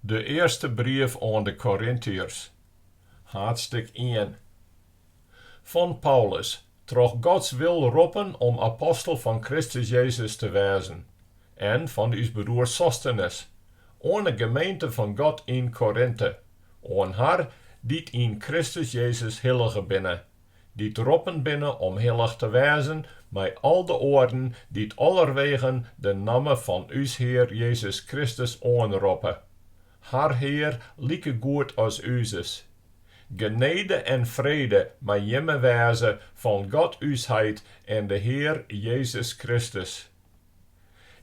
De earste brief oan de Korintiërs, haadstik ien. Fan Paulus, troch Gods wil roppen om apostel fan Kristus Jezus te wêzen, en fan ús broer Sostenes, oan 'e gemeente fan God yn Korinte, oan har dy't yn Kristus Jezus hillige binne, dy't roppen binne om hillich te wêzen mei al de oaren dy't allerwegen de namme fan ús Hear Jezus Kristus oanroppe, har Hear likegoed as uzes. Genede en frede mei jimme wêze fan God ús Heit en de Hear Jezus Kristus.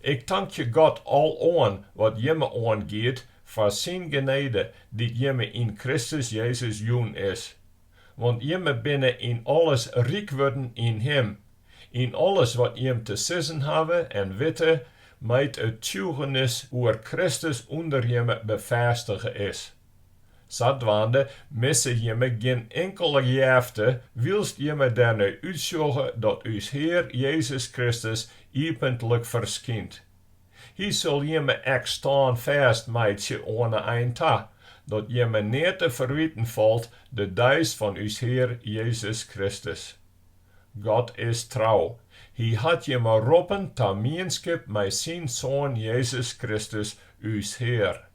Ik tankje God aloan wat jimme oangiet foar syn genede dy't jimme yn Kristus Jezus jûn is. Want jimme binne yn alles ryk wurden yn Him, yn alles wat jim te sizzen hawwe en witte, mei't it tsjûgenis oer Kristus ûnder jimme befêstige is. Sadwaande misse jimme gjin inkele jefte, wylst jimme dernei útsjogge dat ús Hear Jezus Kristus iepentlik ferskynt. Hy sil jimme ek stânfêst meitsje oan 'e ein ta, dat jimme neat te ferwiten falt de deis fan ús Hear Jezus Kristus. God is trou, Hy hat jimme roppen ta mienskip mei syn Soan Jezus Kristus, ús Hear.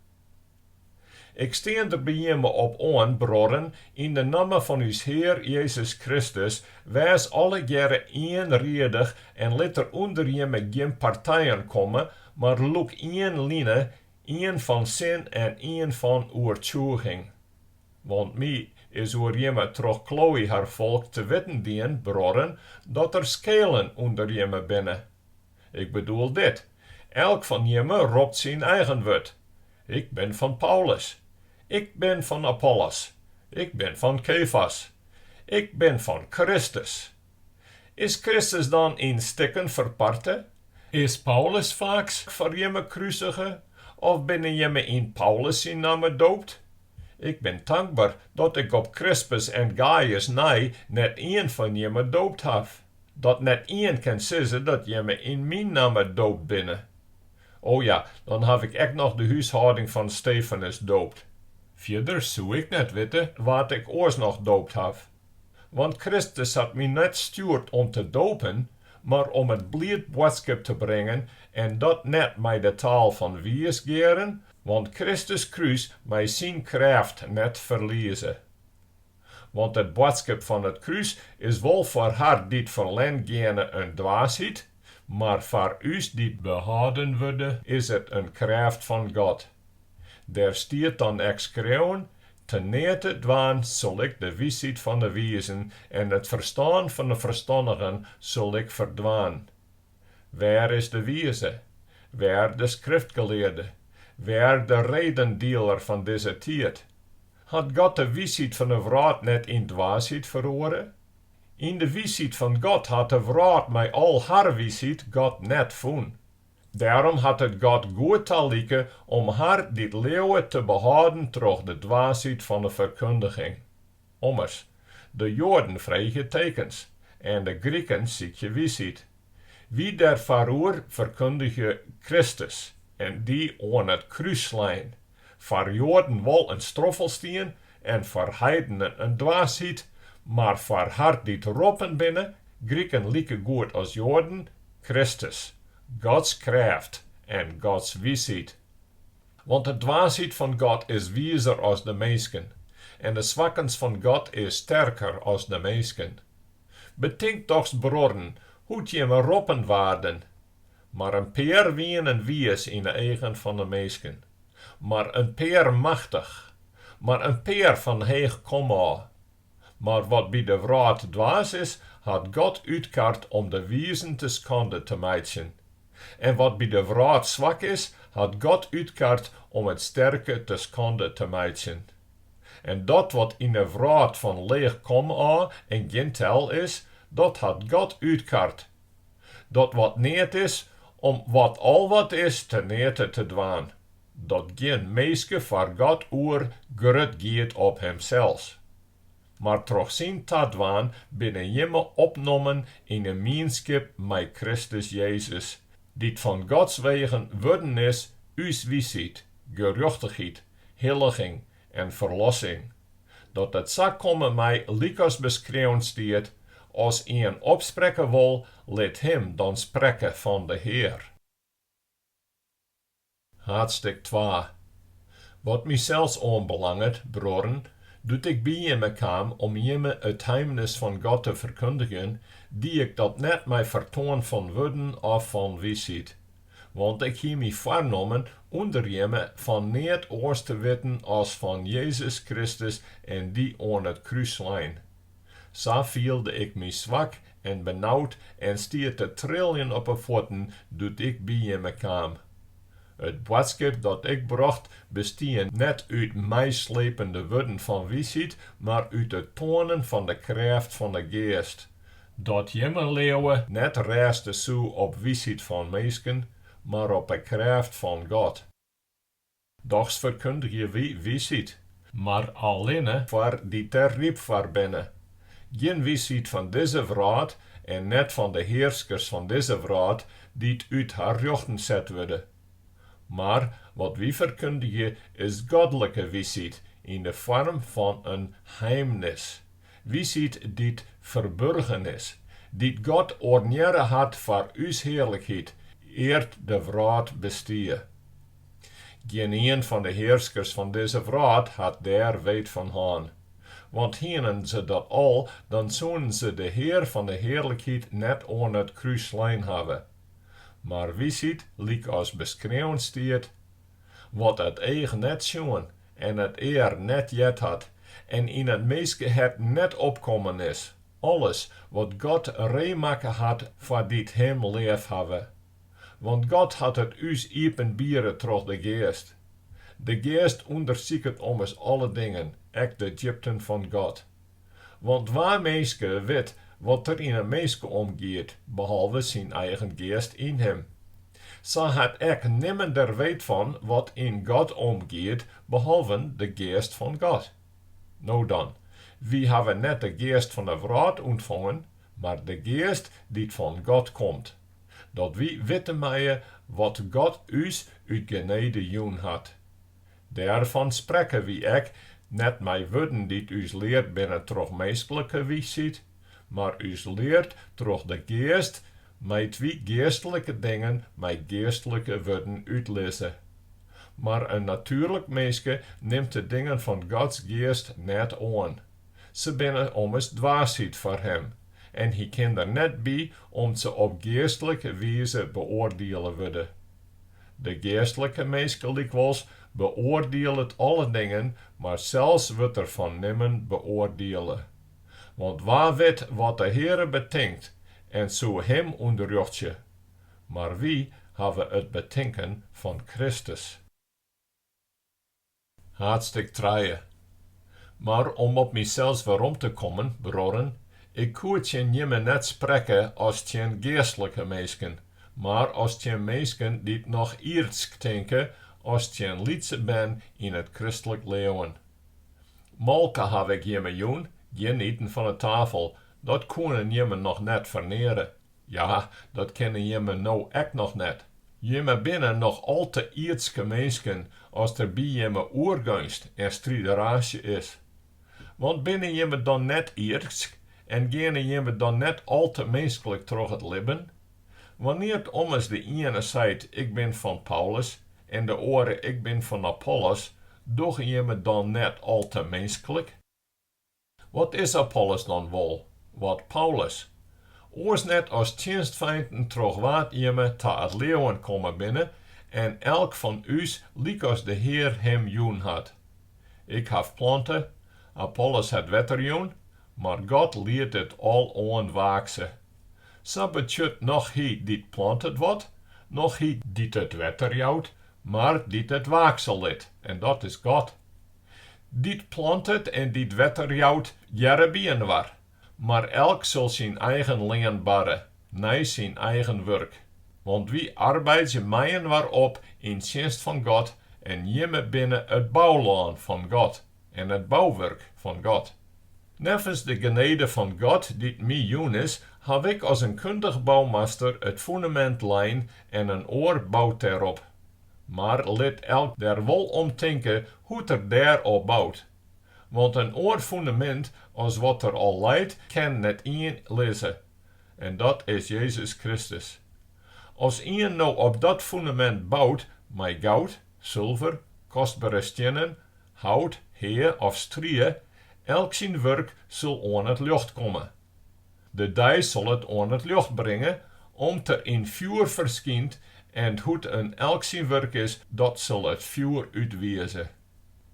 Ik stean der by jimme op oan, bruorren, yn de namme fan ús Hear Jezus Kristus, wês allegearre ienriedich en lit der ûnder jimme gjin partijen komme, mar lûk ien line, ien fan sin en ien fan oertsjûging. Want my is oer jimme troch Chloe har folk te witten dien, bruorren, dat der skelen ûnder jimme binne. Ik bedoel dit, elk fan jimme ropt syn eigen wurd, Ik bin fan Paulus, ik bin fan Apollos, ik bin fan Kefas, ik bin fan Kristus. Is Kristus dan yn stikken ferparte? Is Paulus faaks foar jimme krusige? Of binne jimme yn Paulus syn namme doopt? Ik bin tankber dat ik op Krispus en Gaius nei net ien fan jimme doopt haw. Dat net ien kin sizze dat jimme yn myn namme doopt binne. O ja, dan haw ik ek noch de húshâlding fan Stefanus doopt. Fierder soe ik net witte wa't ik oars noch doopt haw. Want Kristus hat my net stjoerd om te dopen, mar om it bliid boadskip te bringen en dat net mei de taal fan wiisgearen, want Kristus krús mei syn krêft net ferlieze. Want it boadskip fan it krús is wol foar har dy't ferlern geane in dwaasheid, mar foar ús dy't behâlden wurde is it in krêft fan God. Der stiet dan ek skreaun, Teneate dwaan sil ik de wysheid fan de wizen en it ferstân fan de ferstannigen sil ik ferdwaan. Wêr is de wize? Wêr de skriftgelearde? Wêr de redendieler fan dizze tiid? Hat God de wysheid fan 'e wrâld net yn dwaasheid feroare? Yn de wysheid fan God hat de wrâld mei al har wysheid God net fûn. Dêrom hat it God goed talike om har dy't leauwe te behâlden troch de dwaasheid fan 'e ferkundiging. Ommers, de Joaden freegje tekens en de Griken sykje wysheid. Wy derfoaroer ferkundigje Kristus en dy oan it krús slein, foar Joaden wol in stroffelstien en foar heidenen in dwaasheid, mar foar har dy't roppen binne, Griken likegoed as Joaden, Kristus, Gods krêft en Gods wysheid. Want de dwaasheid fan God is wizer as de minsken, en de swakkens fan God is sterker as de minsken. Betink dochs, bruorren, hoe't jimme roppen waarden. Mar in pear wienen wiis yn 'e eagen fan de minsken, mar in pear machtich, mar in pear fan heech komôf. Mar wat by de wrâld dwaas is, hat God útkard om de wizen te skande te meitsjen. En wat by de wrâld swak is, hat God útkard om it sterke te skande te meitsjen. En dat wat yn 'e wrâld fan leech komôf en gjin tel is, dat hat God útkard. Dat wat neat is, om wat al wat is teneate te dwaan, dat gjin minske foar God oer grut giet op himsels. Mar troch syn tadwaan binne jimme opnommen yn 'e mienskip mei Kristus Jezus, dy't fan Gods wegen wurden is ús wysheid, gerjochtichheid. hilliging en ferlossing, dat it sa komme mei lykas beskreaun stiet, As ien opsprekke wol, lit him dan sprekke fan de Hear. Haadstik twa. Wat mysels oanbelanget, bruorren, doe't ik by jimme kaam om jimme it heimnis fan God te ferkundigjen, die ik dat net mei fertoan fan wurden of fan wysheid. Want ik hie my foarnommen ûnder jimme fan neat oars te witten as fan Jezus Kristus en dy oan it krús slein. Sa fielde ik my swak en benaud en stie te triljen op 'e fuotten doe't ik by jimme kaam. It boadskip dat ik brocht bestie net út meislepende wurden fan wysheid, mar út it toanen fan de krêft fan de Geast, dat jimme leauwe net rêste soe op wysheid fan minsken, mar op 'e krêft fan God. Dochs ferkundigje wy wysheid, mar allinne foar dy't der ryp foar binne. Gjin wysheid fan dizze wrâld en net fan de hearskers fan dizze wrâld dy't út har rjochten set wurde. Mar wat wy ferkundigje is godlike wysheid yn de foarm fan in heimnis, wysheid dy't ferburgen is, dy't God oarnearre hat foar ús hearlikheid ear't de wrâld bestie. Gjinien fan de hearskers fan dizze wrâld hat dêr weet fan hân. Want hienen se dat al, dan soenen se de Hear fan de hearlikheid net oan it krús slein hawwe. Mar wysheid, lykas beskreaun stiet, Wat it each net sjoen en it ear net heard hat en yn it minskehert net opkommen is, alles wat God reemakke hat foar dy't Him leafhawwe. Want God hat it ús iepenbiere troch de Geast. De Geast ûndersiket ommers alle dingen, ek de djipten fan God. Want wa minske wit wat der yn in minske omgiet, behalve syn eigen geast yn him? Sa hat ek nimmen der weet fan wat yn God omgiet, behalven de Geast fan God. No dan, wy hawwe net de geast fan 'e wrâld ûntfongen, mar de Geast dy't fan God komt. Dat wy witte meie wat God ús út genede jûn hat. Dêrfan sprekke wy ek, net mei wurden dy't ús leard binne troch minsklike wysheid, mar ús leard troch de Geast, mei't wy geastlike dingen mei geastlike wurden útlizze. Mar in natuerlik minske nimt de dingen fan Gods Geast net oan. Se binne ommers dwaasheid foar him, en hy kin der net by om't se op geastlike wize beoardiele wurde. De geastlike minske lykwols beoardielet alle dingen, mar sels wurdt er fan nimmen beoardiele. Want wa wit wat de Heare betinkt en soe him ûnderrjochtsje? Mar wy hawwe it betinken fan Kristus. Haadstik trije. Mar om op mysels werom te kommen, bruorren, ik koe tsjin jimme net sprekke as tsjin geastlike minsken, mar as tsjin minsken dy't noch ierdsk tinke, as tsjin lytse bern yn it kristlik leauwen. Molke haw ik jimme jûn, gjin iten fan 'e tafel, dat koenen jimme noch net ferneare. Ja, dat kinne jimme no ek noch net. Jimme binne noch al te ierdske minsken as der by jimme oergeunst en strideraasje is. Want binne jimme dan net ierdsk en geane jimme dan net al te minsklik troch it libben? Wannear't ommers de iene seit, Ik bin fan Paulus, en de oare, Ik bin fan Apollos, dogge jimme dan net al te minsklik? Wat is Apollos dan wol? Wat Paulus? Oars net as tsjinstfeinten troch wa't jimme ta it leauwen kommen binne, en elk fan ús lykas de Hear him jûn hat. Ik haw plante, Apollos hat wetter jûn, mar God liet it al oanwaakse. Sa betsjut noch hy dy't plantet wat, noch hy dy't it wetter jout, mar dy't it waakse lit, en dat is God. Dy't plantet en dy't wetter jout, hearre byinoar, mar elk sil syn eigen lean barre, nei syn eigen wurk. Want wy arbeidzje mei-inoar op yn tsjinst fan God en jimme binne it boulân fan God en it bouwurk fan God. Neffens de genede fan God dy't my jûn is, haw ik as in kundich boumaster it fûnemint lein en in oar bout dêrop. Mar lit elk der wol om tinke hoe't er dêr op bout. Want in oar fûnemint as wat der al leit, kin net ien lizze, en dat is Jezus Kristus. As ien no op dat fûnemint bout mei goud, sulver, kostbere stiennen, hout, hea of strie, elk syn wurk sil oan it ljocht komme. De dei sil it oan it ljocht bringe, om't er yn fjoer ferskynt en hoe't in elk syn wurk is, dat sil it fjoer útwize.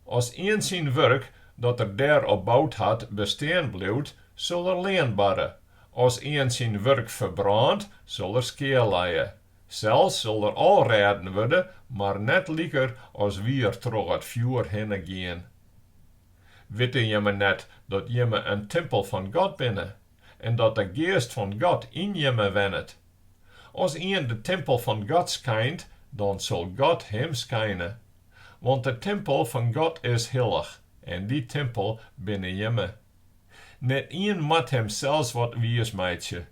As ien syn wurk, dat er dêr op boud hat, bestean bliuwt, sil er lean barre. As ien syn wurk ferbrânt, sil er skea lije. Sels sil er al rêden wurde, mar net liker as wie er troch it fjoer hinne gien. Witte jimme net dat jimme in timpel fan God binne en dat de Geast fan God yn jimme wennet? As ien de timpel fan God skeint, dan sil God him skeine. Want de timpel fan God is hillich en dy timpel binne jimme. Net ien moat himsels wat wiis meitsje.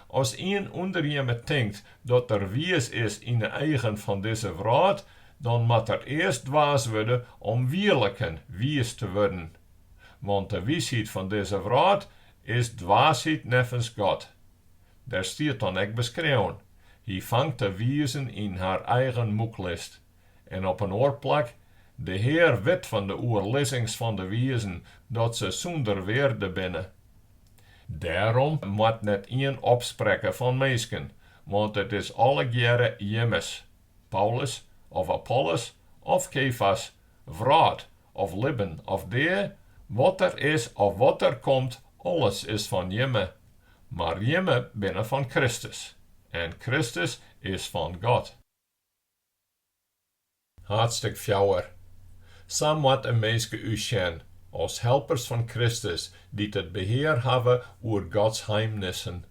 As ien ûnder jimme tinkt dat er wiis is yn 'e eagen fan dizze wrâld, dan moat er earst dwaas wurde om wierliken wiis te wurden. Want de wiisheid fan dizze wrâld is dwaasheid neffens God. Der stiet dan ek beskreaun, Hy fangt de wizen yn har eigen mûklist. En op in oar plak, De Hear wit fan de oerlizzings fan de wizen, dat se sûnder wearde binne. Dêrom moat net ien opsprekke fan minsken, want it is allegearre jimmes, Paulus of Apollos of Kefas, wrâld of libben of dea, wat der is of wat der komt, alles is fan jimme. Mar jimme binne fan Kristus, en Kristus is fan God. Haadstik fjouwer. Sa moat in minske ús sjen, as helpers fan Kristus dy't it behear hawwe oer Gods heimnissen.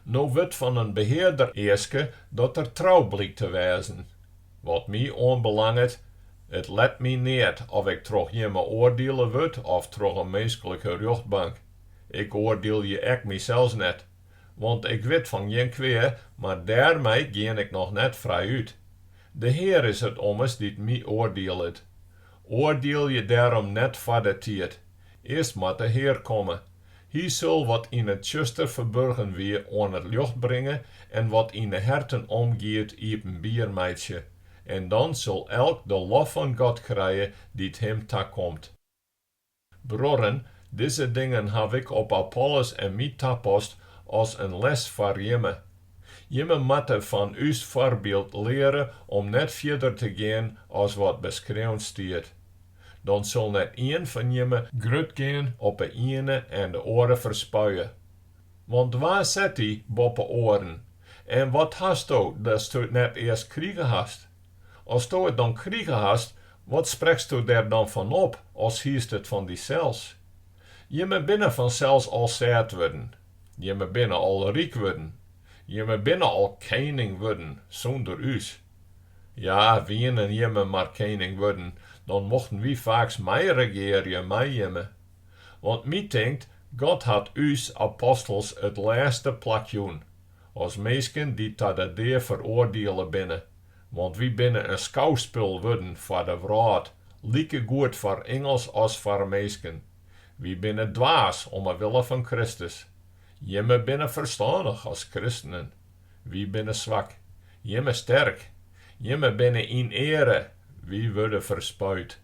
No wurdt fan in behearder easke dat er trou blykt te wêzen. Wat my oanbelanget, it let my neat of ik troch jimme oardiele wurd of troch in minsklike rjochtbank. Ik oardielje ek mysels net. Want ik wit fan gjin kwea, mar dêrmei gean ik noch net frijút. De Hear is it ommers dy't my oardielet. Oardielje dêrom net foar de tiid. Earst moat de Hear komme. Hy sil wat yn it tsjuster ferburgen wie oan it ljocht bringe en wat yn 'e herten omgiet iepenbier meitsje. En dan sil elk de lof fan God krije dy't him takomt. Bruorren, dizze dingen haw ik op Apollos en my tapast as in les foar jimme. Jimme moatte fan ús foarbyld leare om net fierder te gean as wat beskreaun stiet. Dan sil net ien fan jimme grut gean op 'e iene en de oare ferspuie. Want wa set dy boppe oaren? En wat hasto datsto it net earst krige hast? Asto it dan krige hast, wat spreksto der dan fan op, as hiest it fan dysels? Jimme binne fansels al sêd wurden. Jimme binne al ryk wurden. Jimme binne al kening wurden sûnder ús. Ja, wienen jimme mar kening wurden, dan mochten wy faaks meiregearje mei jimme. Want my tinkt, God hat ús, apostels, it lêste plak jûn, as minsken dy't ta de dea feroardiele binne, want wy binne in skouspul wurden foar de wrâld, likegoed foar ingels as foar minsken. Wy binne dwaas om 'e wille fan Kristus. Jimme binne ferstannich as kristenen. Wy binne swak, jimme sterk. Jimme binne yn eare, wy wurde ferspuid.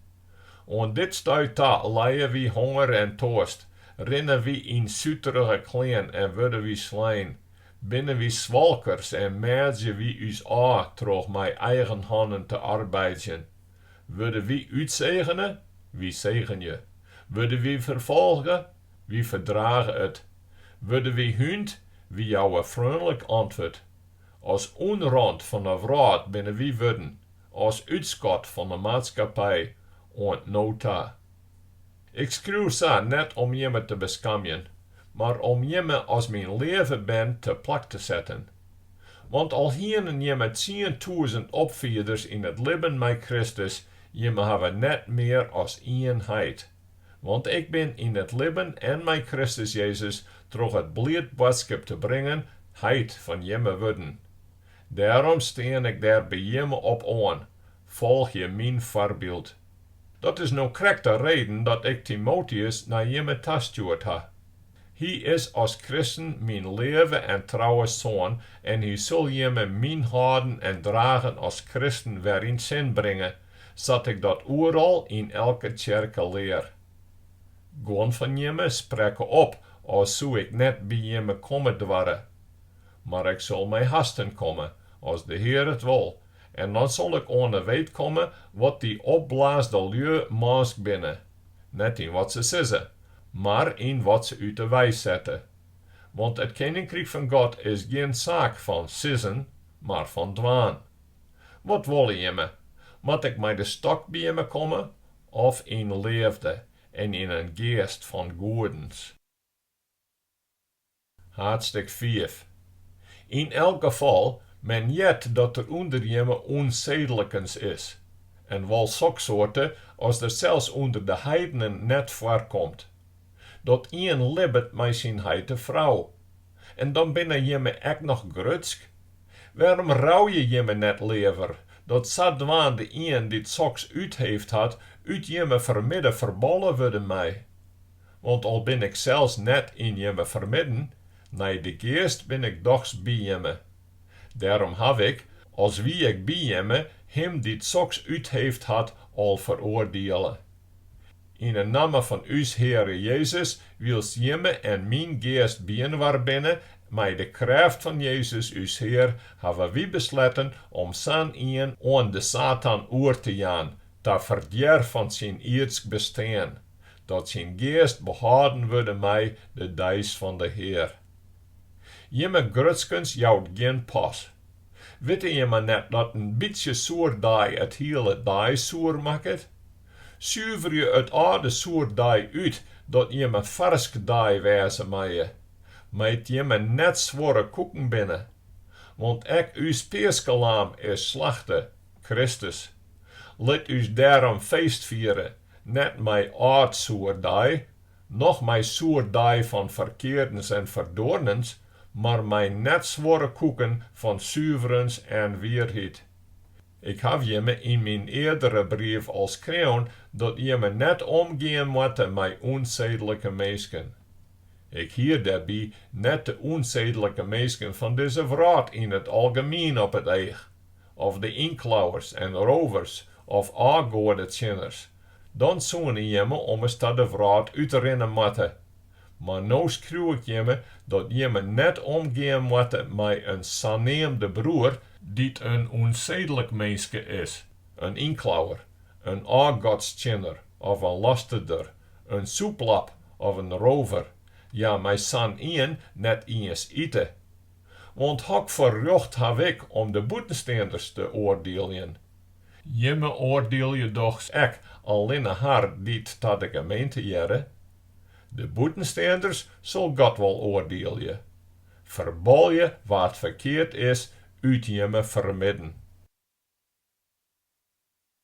Oan dit stuit ta lije wy honger en toarst, rinne wy yn suterige klean en wurde wy slein, binne wy swalkers en mêdzje wy ús ôf troch mei eigen hannen te arbeidzjen. Wurde wy útsegene? Wy segenje. Wurde wy ferfolge? Wy ferdrage it. Wurde wy húnd? Wy jouwe freonlik antwurd. As ûnrant fan 'e wrâld binne wy wurden, as útskot fan 'e maatskippij oant no ta. Ik skriuw sa net om jimme te beskamjen, mar om jimme as myn leave bern te plak te setten. Want al hienen jimme 10,000 opfieders yn it libben mei Kristus, jimme hawwe net mear as ien heit. Want ik bin yn it libben en mei Kristus Jezus troch it bliid boadskip te bringen heit fan jimme wurden. Dêrom stean ik der by jimme op oan. Folgje myn foarbyld. Dat is no krekt de reden dat ik Timóteüs nei jimme tastjoerd ha. Hy is as kristen myn leave en trouwe soan en hy sil jimme myn hâlden en dragen as kristen wer yn 't sin bringe, sa't ik dat oeral yn elke tsjerke lear. Guon fan jimme sprekke op as soe ik net by jimme komme doarre. Mar ik sil mei hasten komme, as de Hear it wol, en dan sil ik oan 'e weet komme wat dy opblaasde lju mânsk binne, net yn wat se sizze, mar yn wat se út 'e wei sette. Want it keninkryk fan God is gjin saak fan sizzen, mar fan dwaan. Wat wolle jimme? Moat ik mei de stôk by jimme komme, of yn leafde en yn in geast fan goedens? Haadstik fiif. Yn elk gefal, men heart dat der ûnder jimme ûnseedlikens is, en wol soksoarte as der sels ûnder de heidenen net foarkomt. Dat ien libbet mei syn heite frou. En dan binne jimme ek noch grutsk? Wêrom rouje jimme net leaver, dat sadwaande ien dy't soks útheefd hat, út jimme fermidde ferballe wurde mei? Want al bin ik sels net yn jimme fermidden, nei de geast bin ik dochs by jimme. Dêrom haw ik, as wie ik by jimme, him dy't soks útheefd hat, al feroardiele. Yn 'e namme fan ús Heare Jezus, wylst jimme en myn geast byinoar binne, mei de krêft fan Jezus ús Hear, hawwe wy besletten om sa'n ien oan de Satan oer te jaan, ta ferdjer fan syn ierdsk bestean. dat syn geast behâlden wurde mei de deis fan de Hear. Jimme grutskens jout gjin pas. Witte jimme net dat in bytsje soerdaai it hiele daai soer makket? Suverje it âlde soerdaai út dat jimme farsk daai wêze meie, mei't jimme net suorre koeken binne. Want ek ús peaskelaam is slachte, Kristus. Lit ús dêrom feest fiere, net mei âld soerdaai, noch mei soerdaai fan ferkeardens en ferdoarnens, mar mei net suorre koeken fan suverens en wierheid. Ik haw jimme yn myn eardere brief al skreaun dat jimme net omgean moatte mei ûnseedlike minsken. Ik hie dêrby net de ûnseedlike minsken fan dizze wrâld yn it algemien op it each, of de ynklauwers en rovers of ôfgoadetsjinners, dan soene jimme ommers ta de wrâld útrinne moatte. Mar no skriuw ik jimme dat jimme net omgean moatte mei in saneamde broer, dy't in ûnseedlik minske is, in ynklauwer, in ôfgodstsjinner of in lasterder, in sûplap of in rover, ja mei sa'n ien net iens ite. Want hokfoar rjocht haw ik om de bûtensteanders te oardieljen? Jimme oardielje dochs ek allinne har dy't ta de gemeente hearre? De bûtensteanders sil God wol oardielje. Ferbalje wa't ferkeard is út jimme fermidden.